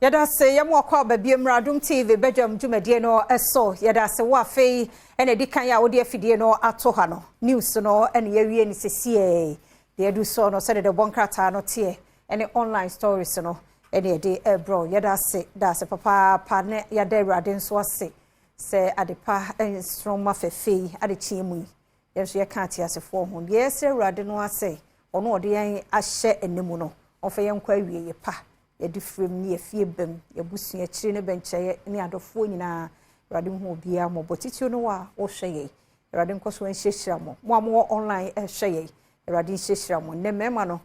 Yɛda ase yɛn akɔ aba bie mmra Adom TV badwam dwumadie no so. Yɛda ase wo afei ɛna ɛdi kan a wode afidie no ato ha no. News no ɛna yɛwie ne sesie. Deɛ ɛdu so no sɛdeɛ de bɔ nkrataa no teɛ ɛne online stories no ɛne yɛde ɛbrɔ. Yɛda ase da ase papaapa ne yɛda Awurade nso ase sɛ adepa nsoroma fɛfɛ yi adekyeɛ mu yi. Yɛn nso yɛka ateasefoɔ ho. Deɛ yɛsrɛ Awurade no ase ɔno ɔde yɛn ahyɛ anim no ɔmfa yɛn nkɔ awie yɛ pa. Yɛde firim ne yɛfie bɛm yɛbusua akyiri ne bɛnkyɛeɛ ne adɔfoɔ nyinaa. Awurade hu obiara mmɔbɔ titiri no a wɔhwɛ yɛn. Awurade nkɔ so nhyirahyira mo. Mo a mowɔ online ɛhwɛ yɛn. Awurade nhyirahyira mo. Nnɛ mmarima no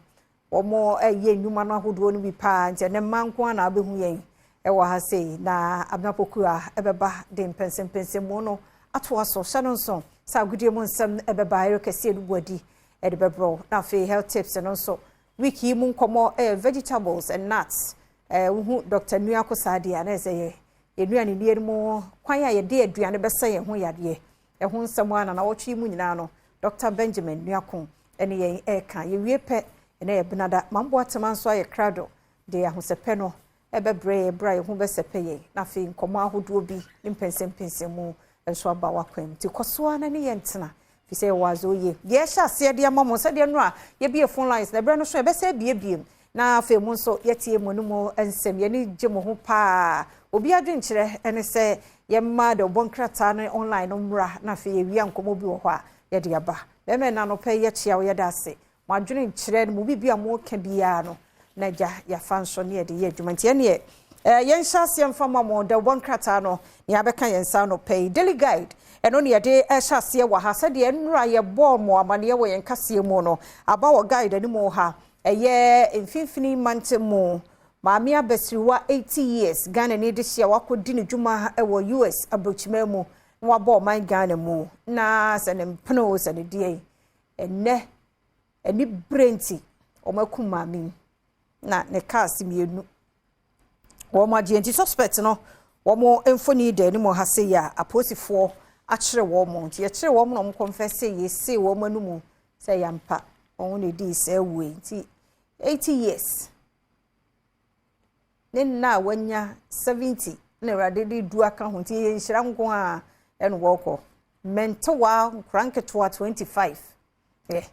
wɔn ɛyɛ nnwuma no ahodoɔ no bi paa nti ɛnɛ mmaa nko ara na abɛhu yɛn ɛwɔ ha sei na Abenapokua ɛbɛba de mpɛnsɛmpɛnsɛmu no atoa so. Hyɛ no nso sɛ agodie mu nsɛm ɛbɛba ɛyɛ kɛseɛ no bu adi ɛde bɛbrɛw. Na afei health tips no nso, week yi mu nkɔmmɔ ɛyɛ vegetables and nuts. Wohu Dr. Nuako saa deɛ a na ɛsɛ yɛ yɛnnuane nie no mu kwan a yɛde aduane bɛsɛ yɛn ho yadeɛ ɛho nsɛm a na nawɔtwe yi mu nyinaa no Dr. Benjamin Nuako ɛne yɛn ɛreka. Yɛwie pɛ ɛnɛ yɛ benada mamboa tema nso ayɛ krado de ahosɛpɛ no ɛbɛbrɛ yɛ berɛ a yɛn ho bɛsɛpɛ yɛn. Na afei nkɔmmɔ ahodoɔ bi ne mpɛnsɛmpɛnsɛmu nso aba wakwan mu nti kɔ so ara na ne yɛn tena fi sɛ yɛwɔ adze oye. Deɛ ɛhyɛ aseɛ de ama mo sɛdeɛ no a yɛbie phone lines na ɛberɛ no so yɛbɛsɛ abiebie mu na afei mu nso yɛtie mu no mu nsɛm. Yɛne gye mo ho paa. Obi adwenkyerɛ ɛne sɛ yɛmma de ɔbɔ nkrataa no online no mmra na afei yɛwia nkɔmmɔ bi wɔ hɔ a yɛde aba. Bɛrima na anɔpɛ yɛkyia wo, yɛda ase. Mo adwene nkyerɛ no mo biribi a moka biara no na agya yɛafa nso ne yɛde yɛ adwuma. Nti ɛneɛ yɛnhyɛ aseɛ mfa ma mo da ɔbɔ nkrataa no nea abɛka yɛn nsa anɔpɛ yi. Daily Guide ɛno ne yɛde ɛhyɛ aseɛ wɔ ha. Sɛdeɛ nnura yɛbɔɔ mo amanneɛ wɔ yɛn kaseɛ mu no aba wɔ Guide anim ha. Ɛyɛ Mfimfini Mantam mu maame abasiriwa 80 years Ghana ni de hyia wakɔdi ne dwuma wɔ US aburokyima mu na wabɔ ɔman Ghana mu na sɛ ne mpene o sɛ ne deɛ yi ɛnɛ ani bere nti wɔn akum maame yi na ne cars mmienu wɔn agye. Nti suspect no wɔn mfoni da anim ha se yi a apolisifoɔ akyerɛ wɔn. Nti yɛkyerɛ wɔn na wɔn confess sɛ yɛsie wɔn anum sɛ yɛmpa wɔn na edi sɛ awue. Nti 80 years ne nna a wanya 70 na Awurade de du aka ho nti yɛ nhyira nko a ɛna wɔkɔ mmɛntewa nkora nketewa 25 yɛ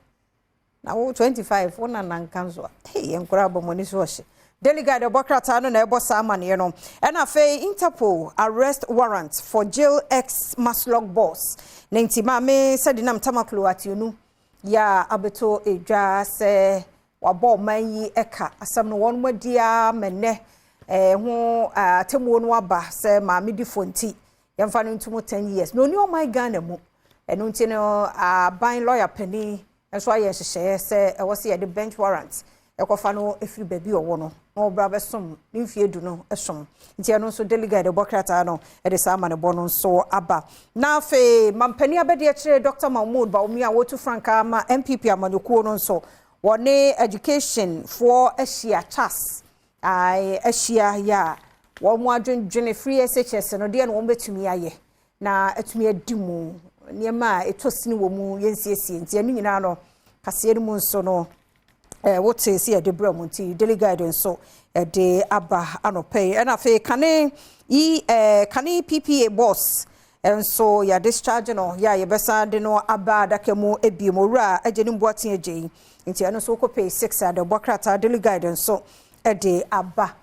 na wo 25 wo nana nka nso a hey, nkora abɔ mo ani so ɔhyɛ. Daily Guide ɛbɔ krataa no na ɛbɔ saa amanneɛ no. Ɛna afei Interpol arrest warrant for jail ex MASLOC boss ne nti maame sɛde nam Tamaklo Ationu yɛ a abɛto edwa sɛ wabɔ ɔman yi ɛka asɛm no wɔn mu adi ama nnɛ ho atemmuo no aba sɛ maame di fo nti yɛmfa no ntom 10 years na oni ɔman Ghana mu. Ɛno nti no aban lawyer panin nso ayɛ nhyehyɛeɛ sɛ ɛwɔ sɛ yɛde bench warrant ɛkɔfa no efiri baabi ɔwɔ no na ɔbra bɛsom ne mfie 10 no som. Nti ɛno nso Daily Guide bɔ krataa no ɛde saa ama ne bɔ no nso aba. Na afei mampanin abɛde akyerɛ Dr. Mahmood Bawumia a wɔtu frankaa ma NPP amanyɔkuo no nso wɔne education foɔ ahyia CHASS ahyia yɛ a wɔn adwendwene free SHS no deɛ na wɔn bɛtumi ayɛ na atumi adi mu nneɛma a ɛtɔ sini wɔ mu yɛnsiesie. Nti ɛno nyinaa no kaseɛ no mu nso no wote sɛ yɛde brɛ mu. Nti Daily Guide nso ɛde aba anɔpɛ yi. Ɛna afei kane yi kane PPA boss nso yɛ discharge no yɛ a yɛbɛsan de no aba adaka mu ebiem owura agye ne mboaten agye yi. Nti ɛno nso wokɔ page 6 a de bɔ krataa Daily Guide nso ɛde aba.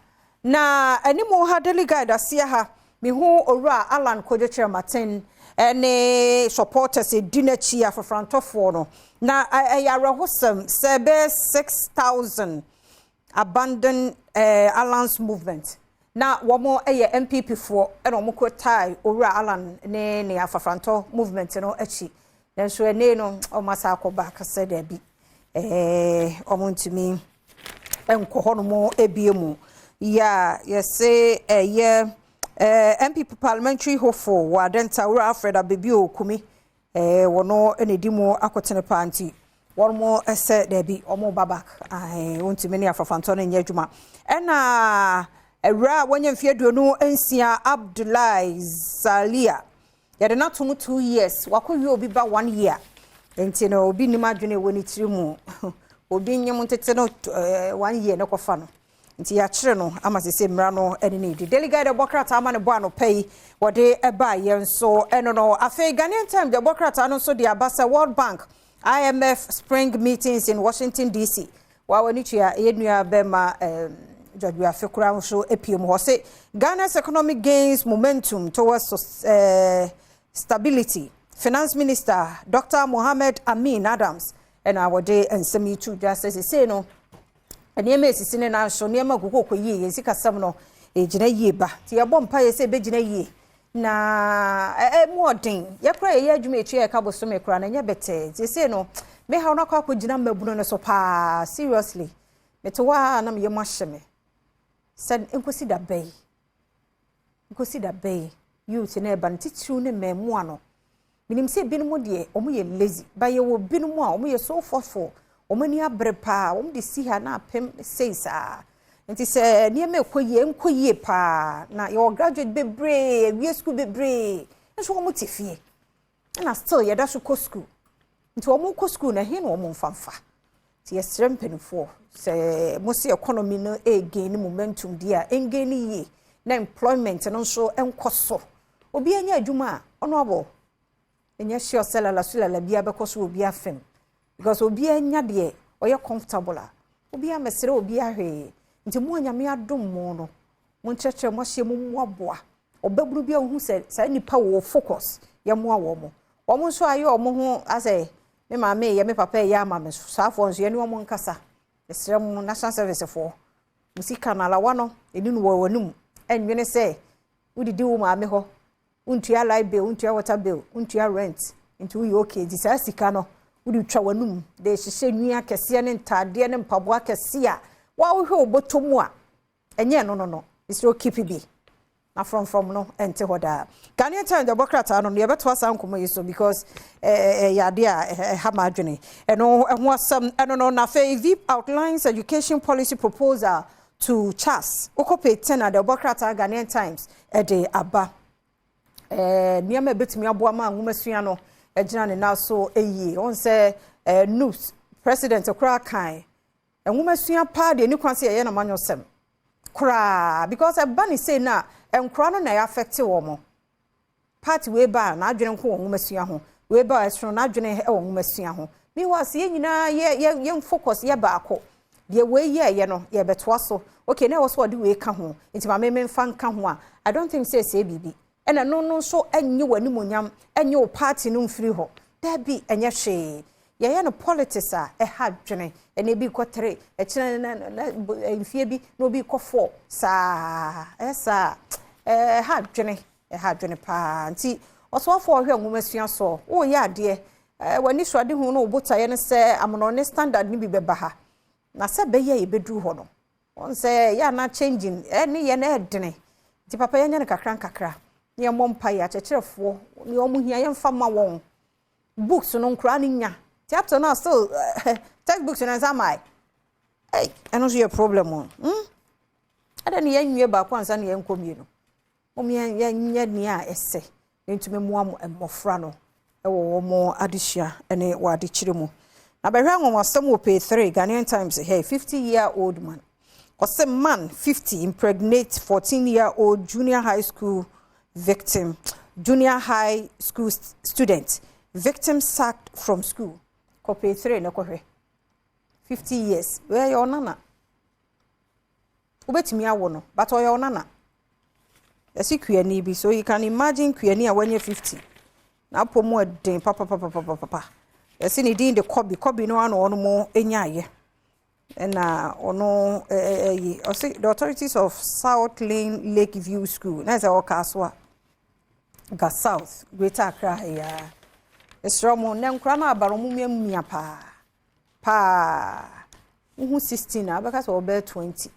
Na anim ha Daily Guide aseɛ ha mihu owura Alan Kodwo Kyerɛmaten ɛne supporters edi n'akyi afafrantɔfoɔ no na ɛyɛ awerɛhosɛm sɛ ɛbɛyɛ 6,000 abandon Alan's movement na wɔn yɛ NPP foɔ ɛna wɔn kɔ tie owura Alan ne afafrantɔ movement no akyi. Nanso ɛnɛ no wɔn asa akɔ back sɛ dɛbi wɔn ntumi nkɔ hɔnom ebie mu yɛ a yɛsɛ ɛyɛ NPP parliamentary hopeful wɔ Adenta owura Alfred Abebio Kumi wɔno ɛna edi mu akɔtene paa. Nti wɔn mo sɛ dɛbi wɔn ba back wɔntumi ne afafrantɔ no nyɛ adwuma. Ɛna awura a wɔnyɛ mfeɛ 26 Abdullahi Zalia yɛde no ato mu 2 years wakɔ wie obi ba one year. Nti no obi nim adwene wɔ ne tiri mu obi nyim tete no one year ne kɔfa no. Nti yɛakyere no ama sese mmara no ne ne di. Daily Guide ɛbɔ krataa ma ne bɔ anɔpa yi wɔde ɛbaa yɛn so ɛno no. Afei Ghanaian Times de ɛbɔ krataa no nso de aba sɛ World Bank, IMF spring meetings in Washington DC. Wa w'ani tua yɛn nua bɛrima George Wiafe koraa nso apue mu hɔ sɛ Ghana's economic gains momentum towards stability. Finance Minister Dr. Mohammed Amin Adams ɛna wɔde nsɛm yi to dwa sɛ sesei no nneɛma esisi ne nan so, nneɛma kokoko yie, yɛn sikasɛm no egyina yie ba. Nti yɛbɔ mpa yɛ sɛ ebɛgyina yie na ɛmu ɔden. Yɛkora yɛyɛ adwuma ekyi yɛ ɛka bosome kora na ɛnyɛ bɛtɛɛ. Sesei no mehaw no akɔ akɔgyina mmabunu no so paa. Seriously, mete hɔ a na meyɛ mu ahyɛ me sɛ nkosi da bɛyi, nkosi da bɛyi youth na ɛba no titiriw ne mmaamua no. Menim sɛ ebinom deɛ, wɔn yɛ lazy, ba yɛwɔ binom a wɔn yɛ so forceful, wɔn ani abere paa, wɔn de si ha na apem sei saa. Nti sɛ nneɛma ɛkɔ yie, nkɔ yie paa na yɛwɔ graduate bebree, awie school bebree nso wɔn te fie, ɛna still yɛda so kɔ school. Nti wɔn kɔ school na ɛhe na wɔn mfa? Nti yɛsrɛ mpanimfoɔ sɛ mo si economy no ɛregain momentum deɛ a, ɛngain yie na employment no nso nkɔ so. Obi anya adwuma a ɔno abɔ ɛnyɛ sure sɛ lala so lala bi abɛkɔ so obi afɛm, because obi anya deɛ ɔyɛ comfortable a obi amɛsrɛ obi ahwee. Nti mo a Nyame adom mo no, mo nkyerɛkyerɛ mo ahyɛ mo mmoaboa ɔbɛburu bi a wohu sɛ saa nipa wɔ focus, yɛmmoa wɔn mo. Wɔn nso ayɛ wɔn ho asɛ me maame yɛ, me papa yɛ ama me. Saafoɔ nso yɛne wɔn nkasa. Mesrɛ mo, national service foɔ, mo sika no alawa no ɛni no wɔ wɔn anim. Ɛnwene sɛ wodidi wo maame hɔ, wontua light bill, wontua water bill, wontua rent, nti woyɛ okay. Nti saa sika no wode twa w'anum de hyehyɛ nwi akɛseɛ ne ntaadeɛ ne mpaboa akɛseɛ a wɔawohwɛ wo bɔtɔ mu a ɛnyɛ no. Mesrɛ wo, keep bi na frɔmfrɔm no ɛnte hɔ daa. Ghanaian Times de ɔbɔ krataa no, yɛbɛtoa saa nkɔmmɔ yi so because ɛyɛ adeɛ a ɛha ma adwene. Ɛno ɛho asɛm ɛno no. Na afei VIP outlines education policy proposal to CHASS. Wokɔ page 10 a, de ɔbɔ krataa Ghanaian Times ɛde aba, nneɛma a ɛbɛtumi aboa ma nwomasua no gyina ne nan so yie. Wɔn sɛ NUPS president koraa kan nwomasua paa deɛ, ne kwan sɛ yɛyɛ n'amanyɔsɛm koraa, because ɛba ne sei na nkora no na ɛyɛ affect wɔn. Party wei ba a, n'adwene nko wɔ nwomasua ho, wei ba a, ɛsono n'adwene wɔ nwomasua ho. Meanwhile, sɛ yɛn nyinaa yɛ yɛ yɛn focus yɛ baako deɛ, wei yɛ yɛ no yɛbɛtoa so. Okay, na ɛwɔ so ɔde wei ka ho, nti maame memfa nka ho a, I don't think sɛ ɛsɛ biribi. Ɛna no nso ɛnyɛ w'animonyam, ɛnyɛ wo party no mfiri hɔ. Daabi, ɛnyɛ hwee. Yɛyɛ no politics a ɛha dwene. Ɛna ebi kɔ three, ɛkyerɛ na mfie bi na obi kɔ four saa, ɛyɛ saa, ɛha dwene, ɛha dwene paa. Nti ɔsɔfoɔ ɔhwɛ nwoma sua so, wɔreyɛ adeɛ w'ani so ade ho no, botaeɛ no sɛ amonɔne standard no bi bɛba ha na sɛ bɛyɛ yɛbɛduru hɔ no, wɔn sɛ yɛ ana changing ɛne yɛ no ɛdene. Nti papa, yɛnyɛ no kakra nkakra ne yɛmmɔ mpa yɛ akyerɛkyerɛfoɔ ne wɔn hia, yɛmfa ma wɔn books no nkoraa no nya. Nti up to now still textbooks no nsa maa ɛy, ɛno nso yɛ problem o. Ɛdɛ ne yɛnwie baako ansa ne yɛnkɔ mmienu. Wɔn yɛnyɛ nea ɛsɛ ne ntumi mmoa mmɔfra no ɛwɔ wɔn adesua ne wɔn adekyerɛ mu. Na bɛhwɛ anwanwasɛm wɔ page 3 Ghanaian Times here. 50 year old man, ɔsɛ man 50 impregnate 14 year old junior high school victim, junior high school student victim sacked from school. Kɔ page 3 ne kɔhwɛ. 50 years, wɔyɛ ɔnana, wobɛtumi awo no, but ɔyɛ ɔnana. Yɛsi kuani bi so, you can imagine kuani a wanya 50 na apɔ mu ɛden papapapapapa. Yɛsi ne din de Kɔbi. Kɔbi no ano ɔno mo nyaayɛ, ɛna ɔno ɛyi ɔsi the authorities of South Lane Lake View School na ɛsɛ ɔka so a Ga South, Greater Accra ha yi ara. Esrɛ mo, nnɛ nkora no aba no, ɔmo miamia paa paa. Wohu 16 a, wobɛka sɛ ɔbɛyɛ 20.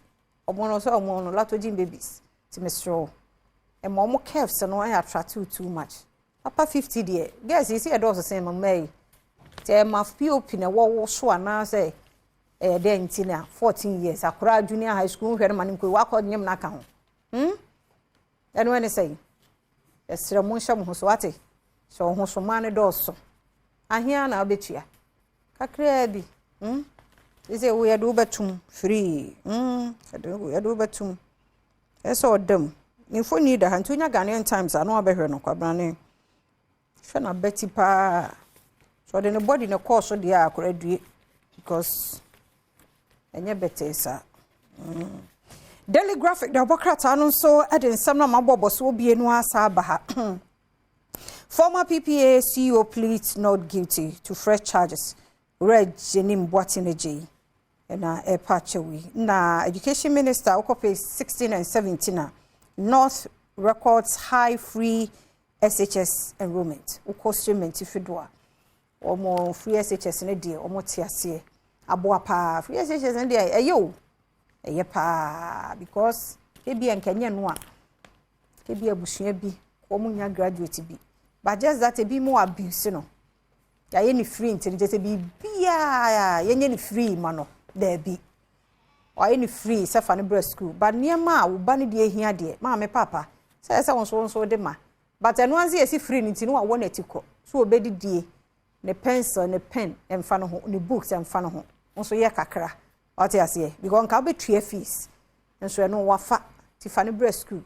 Ɔmo no sɛ ɔmo no lactogen babies. Nti mesrɛ wo, ɛma ɔmo curves no ɛyɛ attractive too much. Papa 50 deɛ, girls yi si ɛdɔɔso sen mmaa yi. Nti ɛma pop na ɛwɔ wo so anaasɛ ɛyɛ dɛ. Nti na 14 years akwaraa junior high school nhwɛ no ma no nkɔ wakɔ nyem n'aka ho. Ɛno ɛne sɛn? Ɛsrɛ mo, nhyɛ mo ho so, wate? Hyɛ wo ho so. Mmaa no dɔɔso ahea na wobɛtua kakraa bi. Sɛ wo yɛde wobɛtum free, yɛde wobɛtum. Ɛsɛ ɔda mu. Ne mfoni da ha nti wonya Ghanaian Times a na wabɛhwɛ no. Kwabrane, hwɛ n'abati paa. So ɔde ne body ne kɔɔ so deɛ a, akora due because ɛnyɛ bɛtɛɛ saa. Daily Graphic de ɔbɔ krataa no nso de nsɛm no a mabɔ so obie no asa aba ha. Former PPA CEO pleads not guilty to fresh charges. Owura Jenim Boateng Adjei ɛna ɛpa akyɛw yi. Na Education Minister, wokɔ page 16 and 17 a, North records high free SHS enrollment. Wokɔ streaming fi do a, wɔn free SHS no deɛ, wɔn te aseɛ aboa paa. Free SHS no deɛ, ɛyɛ o, ɛyɛ paa because ebi nkɛnyɛ no a, ebi abusua bi wɔn nya graduate bi, but just that ebi mu abuse no. Yɛayɛ ne free nti no kyerɛ sɛ biribiara yɛnyɛ ne free ma no. Daabi, ɔayɛ ne free sɛ fa no brɛ school, but nneɛma a wo ba no deɛ ehia deɛ, maame, papa, sɛ ɛsɛ wɔn nso wɔn nso de ma. But ɛno anse yɛsi free no nti no, wawɔ n'ati kɔ so obɛdidie, ne pencil, ne pen ɛmfa no ho, ne books ɛmfa no ho nso yɛ kakra. Ɔte aseɛ because nka wobɛtua fees nso, ɛno wafa ti fa no brɛ school,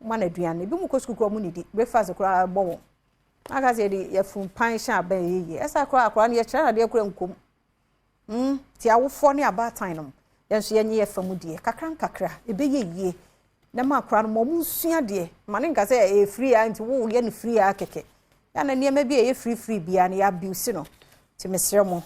ma no aduane. Ebi mu kɔ school koraa, mu nidi breakfast koraa bɔ wɔn aka sɛ yɛde yɛfun pan hyɛ abɛn yɛ yie. Ɛsɛ akora akora no yɛkyerɛ adeɛ koraa nkom. Ti awofoɔ ne abaatan no, yɛn nso yɛnyɛ yɛ fam deɛ kakra nkakra, ebɛyɛ yie na ma akora no ma ɔmo nsua deɛ. Ma ne nka sɛ ɛyɛ free a nti wo yɛ no free a kɛkɛ yana. Nneɛma bi a ɛyɛ free free biara no, yɛ abuse no. Nti mesrɛ mo,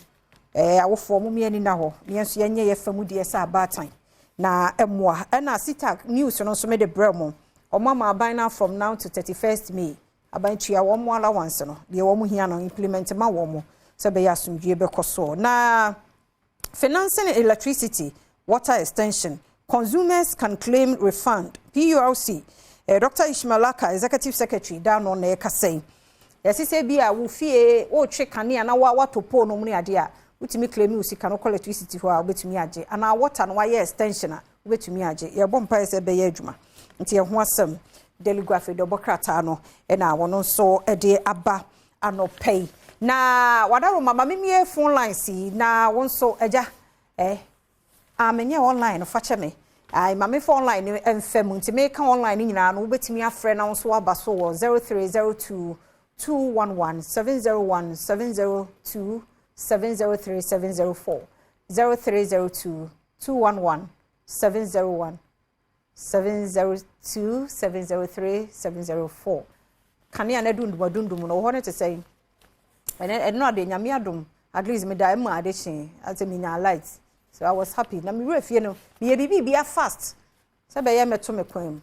awofoɔ mo mmienu na hɔ na yɛn nso yɛnyɛ yɛ fam deɛ sɛ abaatan na ɛmoa. Ɛna CETAG news no nso mede brɛ mo. Ɔmo ama aban no from now to 31st May, aban tua wɔn mo allowance no deɛ wɔn hia no, implement ma wɔn mo sɛ bɛyɛ asomdwie bɛkɔ so. Na financing electricity, water extension, consumers can claim refund. PURC, Dr Ishmael Aka, executive secretary, da no na ɛkasa yi. Yɛsi sɛ bi a wo fie wotwe kanea na wato pole no mu ne adeɛ a, wotumi claim wo sika no kɔ electricity hɔ a, wobɛtumi agye, anaa water no wayɛ extension a, wobɛtumi agye. Yɛbɔ mpaeɛ sɛ ɛbɛyɛ adwuma. Nti ɛho asɛm Daily Graphic de ɔbɔ krataa no ɛna wɔn nso de aba anɔpɛ yi. Na wadaro mama mimie phone lines yi na wɔn nso agya amenyɛ online no, fa kyɛ me. Ai, maame, phone line no mfɛ mu nti meka online no nyinaa no, wobɛtumi afrɛ na wo nso waba so wɔ 0302 211 701, 702, 703, 704. 0302 211 701, 702, 703, 704. Kanea no adundum adundum no wɔ hɔ no te sɛ ɛnɛ. Ɛno ade, Nyame adom, at least meda ɛmu ade kyee asɛ menya light, so I was happy. Na mewura fie no, meyɛ biribi bia fast sɛ bɛyɛ mɛto me kwan mu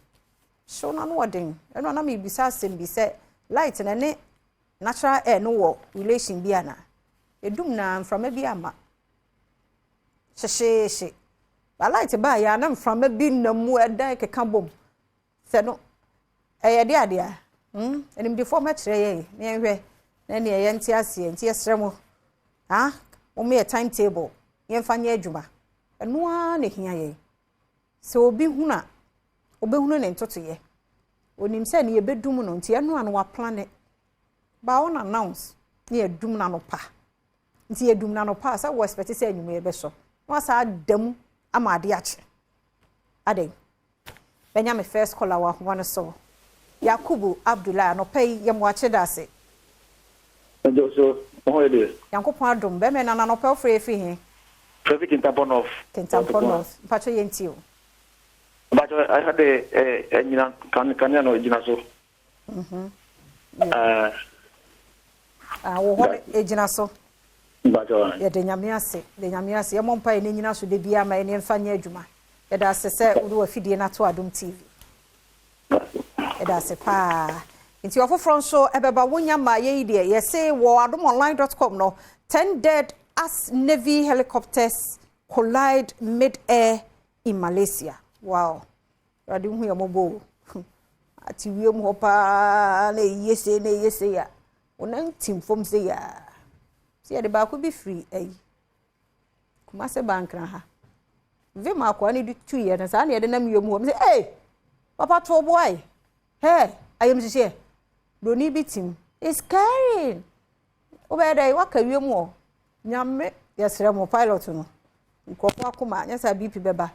hyew no ano ɔden. Ɛno na mebisa asɛm bi sɛ light no ne natural air no wɔ relation bi ana? Edum na mframa bi ama hyehyeehye ba light baa yɛ a, na mframa bi nam mu, ɛdan keka bom sɛ no ɛyɛ de adeɛ a, animdefoɔ mɛkyerɛ yɛn na yɛnhwɛ na nea yɛnte aseɛ. Nti yɛsrɛ mo, ah, wɔn yɛ timetable, yɛmfa nyɛ adwuma. Ɛno ara na ehia yɛn sɛ obi hunu a, obɛhunu ne ntotoyɛ, onim sɛ ne yɛbɛdum no. Nti ɛno a no waplane ba wɔn announce ne yɛdum n'ano pa. Nti yɛdum n'ano pa a, sɛ wɔ expect sɛ anwummerɛ yɛbɛsɔ na wasa ada mu ama ade akye adan. Bɛnya me first caller wɔ ahoma no so, Yakubu Abdullahi. Anɔpa yi yɛ mo akye da ase. Ɛnjɛ so, ɔho yɛ deɛ. Nyankopɔn adom. Bɛmɛ na nanɔpɛ wofrɛ efi he? Traffic Kintampo North. Kintampo North, mpatwɛ yɛn ti o. Mpatwɛ ɛha de ɛnyina kanea no gyina so. Ah, wɔ hɔ egyina so. Mpatwɛ. Yɛde Nyame ase, yɛde Nyame ase. Yɛmmɔ mpa yɛ ne nyina so de bia ma yɛne mfa nyɛ adwuma. Yɛda ase sɛ wode wafidie no ato Adom TV. Yɛda ase paa. Nti ɔfoforɔ nso ɛbɛba wonya ma yɛyi deɛ yɛse wɔ adomonline.com no. 10 dead as Navy helicopters collide mid-air in Malaysia. Wow, Awurade hu yɛ mmɔbɔ o. Ate wiem hɔ paa na ɛyie sei na ɛyie sei a, wɔn ntim fam sei a, sɛ yɛde baako bi firi ayi Kumase Bankra ha vim akoa no de tuyɛ no saa na yɛde nam wiem hɔ sɛ ee papa to boy hɛ ayamhyehyeɛ broni bi tim. It's scary. Wobɛyɛ dɛ waka wiem hɔ. Nyame, yɛsrɛ mo, pilot no. Nkurɔfoɔ akoma, nyɛ saa BP bɛba.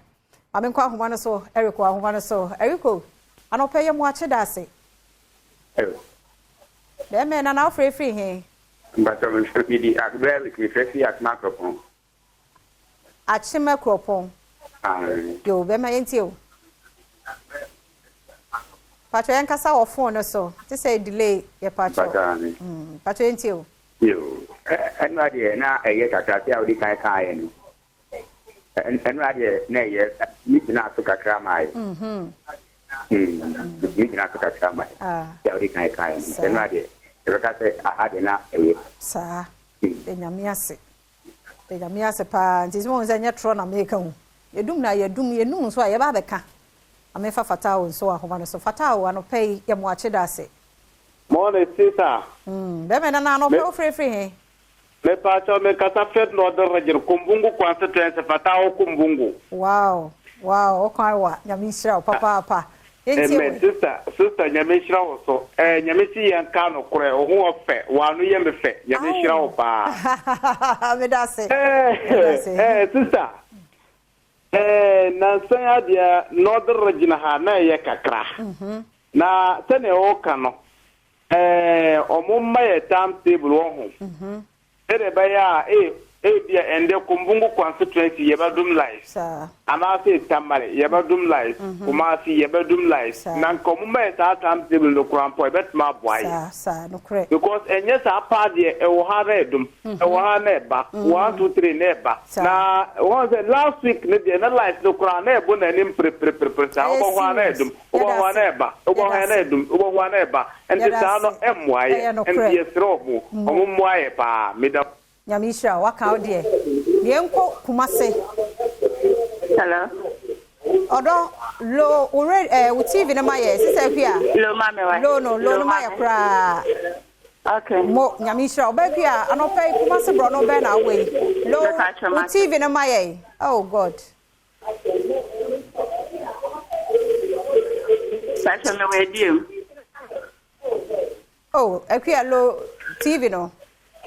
Ma menkɔ ahoma no so, Eric wɔ ahoma no so. Eriko, anɔpa yi mu akye da ase. Bɛrima na na wofrɛ firi he? Mpatɔ medi Eric, mefrɛ fi Atoma Kuropɔn. Akyema Kuropɔn. Yo, bɛrima, yɛntie o. Patro, yɛnkasa wɔ phone no so. Te sɛ delay yɛ, patro. Patro, yɛntie o. Yo, ɛno adeɛ na ɛyɛ kakra sɛ a wode kan kaeɛ no. Ɛno adeɛ na ɛyɛ me gyina so kakra ma yɛ. Me gyina so kakra ma yɛ. Sɛ a wode kan kaeɛ no. Ɛno adeɛ yɛbɛka sɛ aha deɛ na ɛyɛ. Saa. Nyame ase. Nyame ase paa. Nti sɛ wɔn sɛ nyɛ torɔ na meka ho. Yɛdum na yɛdum, yɛnum nso a yɛba abɛka. Amefa Fatawo nso wɔ ahoma no so. Fatawo, anɔpa yi yɛ mo akye da ase. Morning, sister. Bɛrima nana, anɔpa wofirifiri he? Mepakyɛw, mekasa firi Northern Region, Kumbungu constituency, Fatawo Kumbungu. Wow, ɔkwan wa, Nyame nhyira wo papaapa. Amen, sister, sister, Nyame nhyira wo so. Nyame si yɛn ka no korɛ, wo ho ɔfɛ, w'ano yɛ me fɛ. Nyame nhyira wo paa. Meda ase. Sister, nansan adeɛ Northern Region ha na ɛyɛ kakra. Na sɛnea wɔka no, ɔmo mma yɛ time table wɔ ho. Sɛdeɛ ɛbɛyɛ a ebia ɛndɛ Kumbungu constituency yɛbɛdum light. Anaasɛ Tamale yɛbɛdum light. Kumasi yɛbɛdum light. Na nka ɔmo mma yɛ saa time table no koraa mpo, ɛbɛtumi aboa yɛ. Saa, nokorɛ. Because ɛnyɛ saa paa deɛ, ɛwɔ ha na ɛdum. Ɛwɔ ha na ɛba. 1, 2, 3 na ɛba. Na wɔn sɛ last week ne deɛ na light no koraa na ɛbɔ n'anim perepereperepere saa. Wobɔ hɔ a na ɛdum. Wobɔ hɔ a na ɛba. Wobɔ hɔ a na ɛdum. Wobɔ hɔ a na ɛba. Nti saa no ɛmmoa yɛ. Nti yɛsrɛ ɔmo. Ɔmo mmoa yɛ paa. Meda. Nyame nhyira wo, waka wo deɛ. Yɛnkɔ Kumase. Hello. Ɔdɔ, low wo re wo TV no ma yɛ sisɛ hwi a. Low ma me wa. Low no, low no ma yɛ koraa. Okay. Mo, Nyame nhyira wo. Ɔbɛ hwi a, anɔpa yi Kumase borɔ no bɛn na awɔ yi? Low wo TV no ma yɛ. Oh God. Pacho, me wɔ adiem. Oh, Akua, low TV no.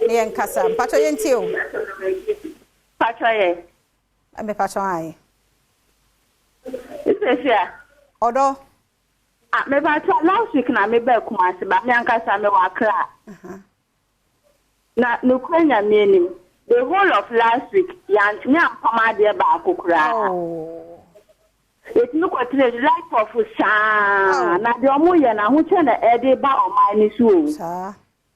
Ne yɛn kasa. Mpatwa, yɛntie o. Pacho yɛ. Mepatwa ayi. Sisi. Ɔdɔ. Ah, me pacho, last week na me ba Kumasi ba, me ankasa me wɔ Accra. Na nukura Nyame anim. The whole of last week, yɛantumi ampam adeɛ baako koraa. Oh. Yɛtumi kɔtena light off saa na deɛ ɔmo yɛ no, ahokyɛ na ɛde ba ɔman no so o. Saa.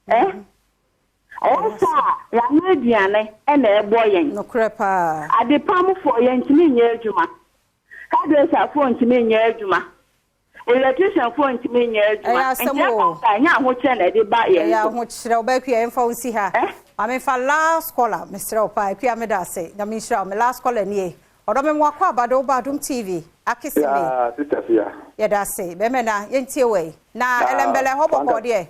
Ɛyɛ saa a, yɛano aduane ɛna ɛbɔ yɛn. Nokorɛ paa. Adepamfoɔ yɛntumi nyɛ adwuma. Hairdresserfoɔ ntumi nyɛ adwuma. Electricianfoɔ ntumi nyɛ adwuma. Ɛyɛ asɛm Nti o. ɛka saa, ɛnyɛ ahokyɛ na ɛde ba yɛn Ɛyɛ so. ahokyerɛ. Ɔbɛ Akua, yɛmfa wo nsi ha. Maame, fa last caller, mesrɛ wo paa. Akua, meda ase. Nyame nhyira wo. Me last caller nie. Ɔdɔ, me mo akɔ abade wo ba Adom TV. Akisi me. Yeah, Sister Fia. Yɛda ase. Bɛrima na yɛntie wɔ yi. Na ɛlɛmbɛlɛ hɔ bɔkɔ deɛ?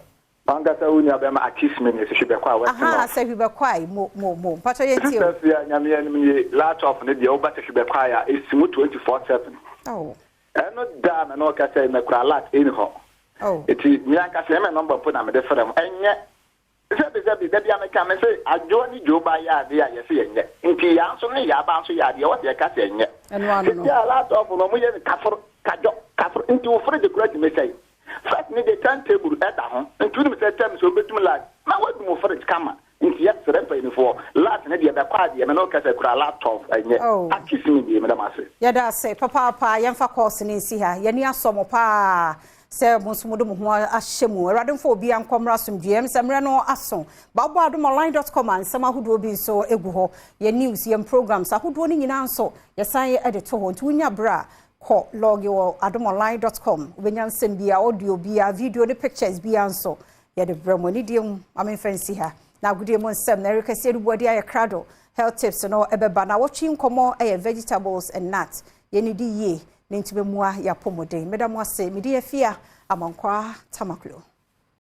Wankasa wo nua bɛma Akisme ne sɛ hwebɛkɔ a Western Aha, North. sɛ hwibɛkɔ a, mo mo mo. Mpatwa, yɛntie o. Sister Fia, Nyame anim nie, light off ne deɛ, woba sɛ hwebɛkɔ a, ɛsi mu 24/7. Oh. Ɛno da me na ɔka sɛ mɛkura light ɛni hɔ. Oh. Eti me ankasa ɛmɛ number mpo na mede frɛ mo. Ɛnyɛ sɛbi sɛbi, dabi a meka me sɛ adwoa ne dwo ba yɛ adeɛ a yɛsɛ yɛnyɛ. Nti yaa nso ne yaaba nso yɛ adeɛ wɔsɛ yɛka sɛ ɛnyɛ. Ɛno ano no. Sisi a light off no, ɔmo yɛ no kaforo kadwɔ kaforo, nti wo fridge kura tumi sɛe. First ne de, time table ɛda ho, nti wonim sɛ time sɛ wobɛtum light na woadum wo fridge kama. Nti yɛsrɛ mpanyinifoɔ, light ne deɛ bɛkɔ adeɛ me ne wokɛ sɛ kura light off ɛnyɛ. Oh. Akisi me deɛ, medam ase. Yɛda ase papaapa. Yɛmfa course ne nsi ha. Yɛni asɔ mo paa sɛ mo nso mode mo ho ahyɛ mu. Awurade mfa obi ankɔmmra asomdwoeɛ m sɛ mmerɛ no aso. Baabɔ adomonline.com a, nsɛm ahodoɔ bi nso gu hɔ. Yɛn news, yɛn programs ahodoɔ no nyinaa nso yɛsan de to hɔ, nti wonya berɛ a, kɔ log wɔ adomonline.com, wobɛnya nsɛm bia, audio bia, video ne pictures bia nso yɛde brɛ mo. Anidie mu, amemfa nsi ha na agodie mu nsɛm na ɛrekɛseɛ no buadi ayɛ krado. Health tips no ɛbɛba na wɔtwe nkɔmmɔ ɛyɛ vegetables and nuts, yɛnidi yie ne ntumi mua yɛapɔmuden. Meda mo ase. Mede afia Amankwaa Tamaklo.